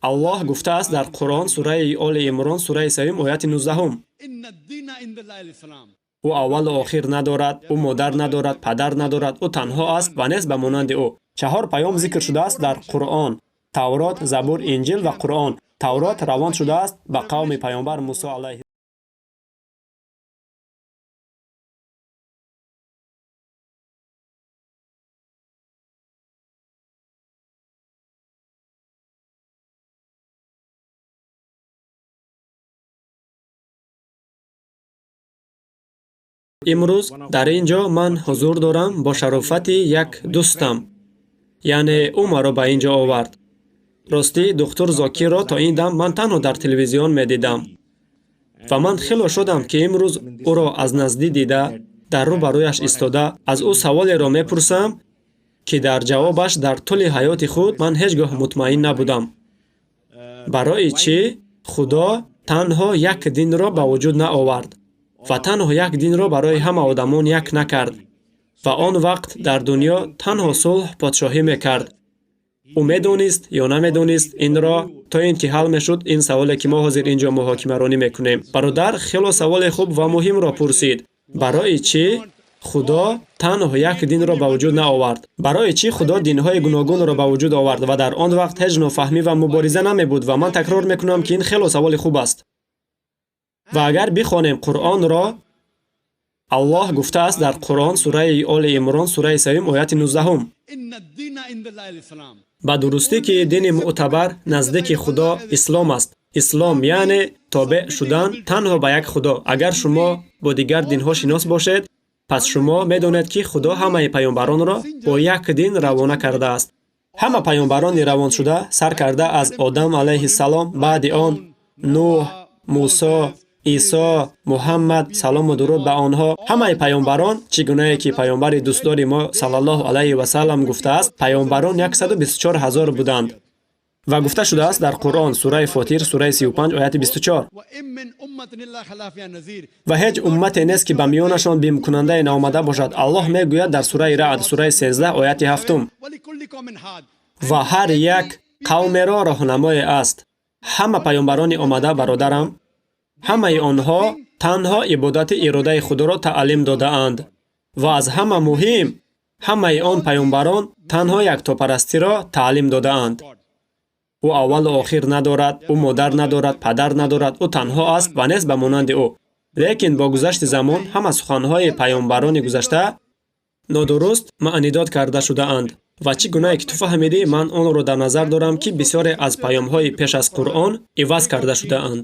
Аллоҳ гуфтааст дар Қуръон, сураи Оли Имрон, сураи сеюм, ояти 19. Ӯ аввалу охир надорад, ӯ модар надорад, падар надорад, ӯ танҳо аст ва нест ба монанди ӯ. Чаҳор паём зикр шудааст дар Қуръон: Таврот, Забур, Инҷил ва Қуръон. Таврот равон шудааст ба қавми паёмбар Мусо алайҳи. Имрӯз дар ин ҷо ман ҳузур дорам бо шарофати як дӯстам, яъне ӯ маро ба ин ҷо овард. Ростӣ, духтур Зокирро то ин дам ман танҳо дар телевизион медидам ва ман хело шодам, ки имрӯз ӯро аз наздик дида, дар рӯ ба рӯяш истода аз ӯ саволеро мепурсам, ки дар ҷавобаш дар тӯли ҳаёти худ ман ҳеҷ гоҳ мутмаин набудам. Барои чӣ Худо танҳо як динро ба вуҷуд наовард ва танҳо як динро барои ҳама одамон як накард ва он вақт дар дунё танҳо сулҳ подшоҳӣ мекард? Ӯ медонист ё намедонист инро, то ин ки ҳал мешуд ин саволе, ки мо ҳозир ин ҷо муҳокимаронӣ мекунем. Бародар хело саволи хуб ва муҳимро пурсид. Барои чӣ Худо танҳо як динро ба вуҷуд наовард? Барои чӣ Худо динҳои гуногунро ба вуҷуд овард ва дар он вақт ҳеҷ нофаҳмӣ ва мубориза намебуд? Ва ман такрор мекунам, ки ин хело саволи хуб аст. Ва агар бихонем Қуръонро, Аллоҳ гуфтааст дар Қуръон, сураи Оли Имрон, сураи сеюм, ояти 19: ба дурустӣ, ки дини мӯътабар наздики Худо ислом аст. Ислом яъне тобеъ шудан танҳо ба як Худо. Агар шумо бо дигар динҳо шинос бошед, пас шумо медонед, ки Худо ҳамаи паёмбаронро бо як дин равона кардааст. Ҳама паёмбарони равоншуда, сар карда аз Одам алайҳиссалом, баъди он Нӯҳ, Мусо, Исо, Муҳаммад, салому дуруд ба онҳо, ҳамаи паёмбарон, чӣ гунае ки паёмбари дӯстдори мо саллаллоҳу алайҳи васаллам гуфтааст, паёмбарон 124 ҳазор буданд. Ва гуфта шудааст дар Қуръон, сураи Фотир, сураи 35, ояти 24: ва ҳеҷ уммате нест, ки ба миёнашон бимкунандае наомада бошад. Аллоҳ мегӯяд дар сураи Раъд, сураи 13, ояти 7: ва ҳар як қавмеро роҳнамое аст. Ҳама паёмбарони омада, бародарам, ҳамаи онҳо танҳо ибодати иродаи Худоро таълим додаанд. Ва аз ҳама муҳим, ҳамаи он паёмбарон танҳо яктопарастиро таълим додаанд. Ӯ аввалу охир надорад, ӯ модар надорад, падар надорад, ӯ танҳо аст ва нест ба монанди ӯ. Лекин бо гузашти замон ҳама суханҳои паёмбарони гузашта нодуруст маънидод карда шудаанд. Ва чӣ гунае ки ту фаҳмидӣ, ман онро дар назар дорам, ки бисёре аз паёмҳои пеш аз Қуръон иваз карда шудаанд.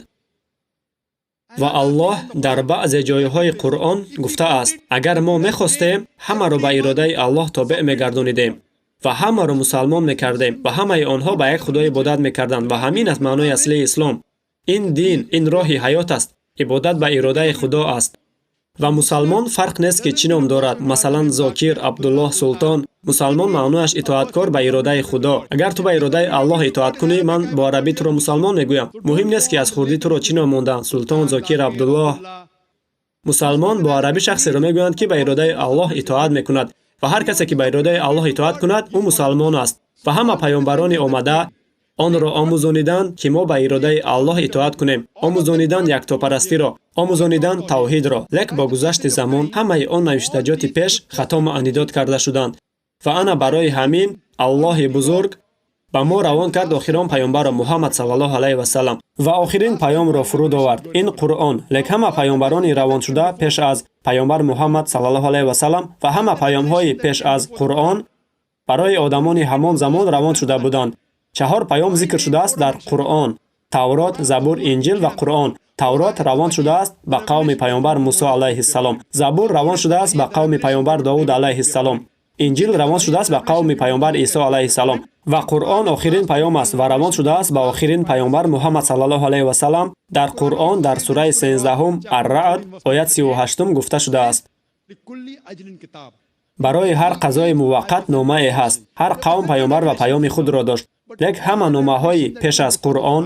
Ва Аллоҳ дар баъзе ҷойҳои Қуръон гуфтааст: агар мо мехостем, ҳамаро ба иродаи Аллоҳ тобеъ мегардонидем ва ҳамаро мусалмон мекардем ва ҳамаи онҳо ба як Худо ибодат мекарданд. Ва ҳамин аст маънои аслии ислом. Ин дин, ин роҳи ҳаёт аст, ибодат ба иродаи Худо аст. Ва мусалмон фарқ нест, ки чӣ ном дорад, масалан, Зокир, Абдуллоҳ, Султон. Мусалмон маънояш итоаткор ба иродаи Худо. Агар ту ба иродаи Аллоҳ итоат кунӣ, ман бо арабӣ туро мусалмон мегӯям. Муҳим нест, ки аз хурдӣ туро чӣ ном мондаанд: Султон, Зокир, Абдуллоҳ. Мусалмон бо арабӣ шахсеро мегӯянд, ки ба иродаи Аллоҳ итоат мекунад. Ва ҳар касе, ки ба иродаи Аллоҳ итоат кунад, ӯ мусалмон аст. Ва ҳама паёмбарони омада онро омӯзониданд, ки мо ба иродаи Аллоҳ итоат кунем, омӯзониданд яктопарастиро, омӯзониданд тавҳидро. Лек бо гузашти замон ҳамаи он навиштаҷоти пеш хато маънидод карда шуданд. Ва ана барои ҳамин Аллоҳи бузург ба мо равон кард охирон паёмбарро, Муҳаммад саллаллоҳу алайҳи васаллам, ва охирин паёмро фуруд овард, ин Қуръон. Лек ҳама паёмбарони равоншуда пеш аз паёмбар Муҳаммад саллаллоҳу алайҳи васаллам ва ҳама паёмҳои пеш аз Қуръон барои одамони ҳамон замон равон шуда буданд. Чаҳор паём зикр шудааст дар Қуръон: Таврот, Забур, Инҷил ва Қуръон. Таврот равон шудааст ба қавми паёмбар Мусо алайҳиссалом, Забур равон шудааст ба қавми паёмбар Довуд алайҳиссалом, Инҷил равон шудааст ба қавми паёмбар Исо алайҳиссалом ва Қуръон охирин паём аст ва равон шудааст ба охирин паёмбар Муҳаммад саллаллоҳу алайҳи васаллам. Дар Қуръон, дар сураи 13-ум Ар-Раъд, оят 38-ум гуфта шудааст: барои ҳар қазои муваққат номае ҳаст. Ҳар қавм паёмбар ва паёми худро дошт. Лек ҳама номаҳои пеш аз Қуръон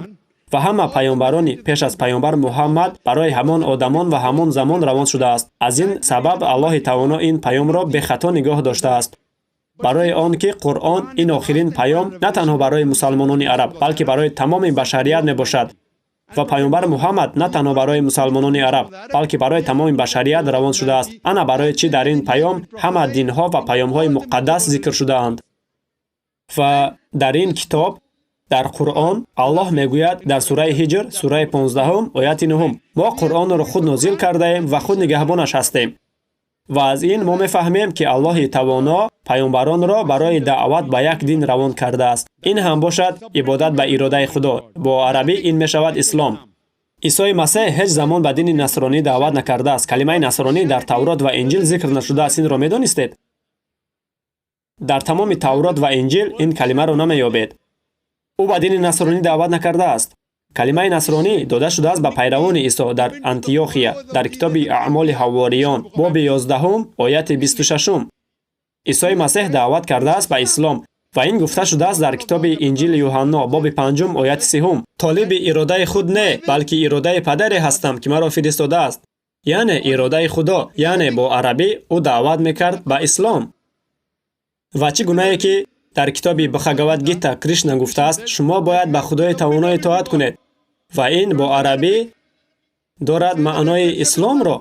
ва ҳама паёмбарони пеш аз паёмбар Муҳаммад барои ҳамон одамон ва ҳамон замон равон шудааст. Аз ин сабаб Аллоҳи Тавоно ин паёмро бехато нигоҳ доштааст. Барои он ки Қуръон ин охирин паём на танҳо барои мусалмонони араб, балки барои тамоми башарият мебошад. Ва паёмбар Муҳаммад на танҳо барои мусалмонони араб, балки барои тамоми башарият равон шудааст. Ана барои чӣ дар ин паём ҳама динҳо ва паёмҳои муқаддас зикр шудаанд. Ва дар ин китоб, дар Қуръон, Аллоҳ мегӯяд дар сураи Ҳиҷр, сураи 15, ояти 9: «Мо Қуръонро худ нозил кардаем ва худ нигаҳбонаш ҳастем». Ва аз ин мо мефаҳмем, ки Аллоҳи тавоно паёмбаронро барои даъват ба як дин равон кардааст. Ин ҳам бошад ибодат ба иродаи Худо. Бо арабӣ ин мешавад ислом. Исои Масеҳ ҳеҷ замон ба дини насронӣ даъват накардааст. Калимаи насронӣ дар Таврот ва Инҷил зикр нашудааст. Инро медонистед? Дар тамоми Таврот ва Инҷил ин калимаро намеёбед. Ӯ ба дини насронӣ даъват накардааст. Калимаи насронӣ дода шудааст ба пайравони Исо дар Антиёхия, дар китоби Аъмоли ҳавориён, боби 11, ояти 26. Исои Масеҳ даъват кардааст ба ислом ва ин гуфта шудааст дар китоби Инҷили Юҳанно, боби 5, ояти 30: «Толиби иродаи худ не, балки иродаи падаре ҳастам, ки маро фиристодааст», яъне иродаи Худо. Яъне бо арабӣ ӯ даъват мекард ба ислом. Ва чӣ гунае ки дар китоби Бхагават Гита Кришна гуфтааст: «Шумо бояд ба Худои тавоно итоат кунед», ва ин бо арабӣ дорад маънои исломро.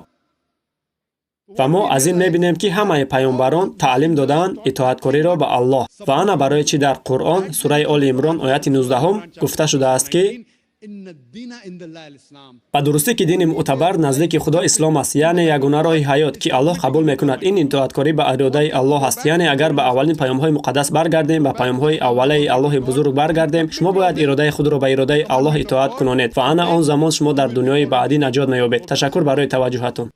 Ва мо аз ин мебинем, ки ҳамаи паёмбарон таълим додаанд итоаткориро ба Аллоҳ. Ва ана барои чӣ дар Қуръон, сураи Оли Имрон, ояти 19 гуфта шудааст, ки ба дурустӣ ки дини мӯътабар наздики Худо ислом аст, яъне ягона роҳи ҳаёт, ки Аллоҳ қабул мекунад, ин итоаткорӣ ба иродаи Аллоҳ аст. Яъне агар ба аввалин паёмҳои муқаддас баргардем, ба паёмҳои аввалаи Аллоҳи бузург баргардем, шумо бояд иродаи худро ба иродаи Аллоҳ итоат кунонед ва ана он замон шумо дар дунёи баъдӣ наҷот меёбед. Ташаккур барои таваҷҷӯҳатон.